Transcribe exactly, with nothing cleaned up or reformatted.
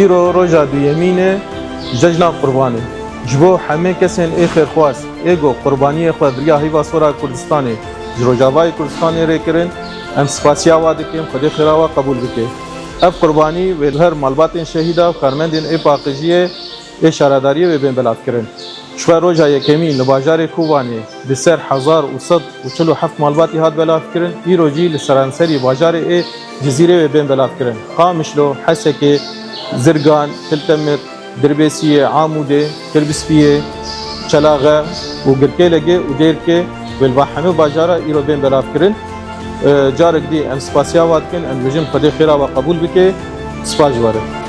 Îro roja duyemîn e, Cejna Qurbanê. Ji bo hemê kesên ê xêrxwaz, ê ku qurbaniyê xwe bi riya heyva sor a Kurdistanê ji Rojavayê Kurdistanê rê kirin, em spasiya wa dikin, Xwedê xêra wa qebûl bike. Ev qurbanî wê li her malbatên şehîda û karmendên ê paqijiyê ê şaredariyê wê bên belavkirin. Ji xwe roja yekemîn li bajarê Kobanê bi ser hezar û sed û çil û heft malbatî hat belavkirin, îro jî li seranserî bajarê ê Cizîrê wê bên belavkirin. Qamişlo, Hesekê, Zirgan, Kiltemir, Dirbêsiyê, Amûdê, Kilbispiyê, Çelaxe û Girkêlegê û Dêrkê wê li va hemû bajara îro bên belavkirin. Carek dî em spasiya wa dikin, em dibêjin Xwedê xêra wa qebûl bike. Spas ji we re.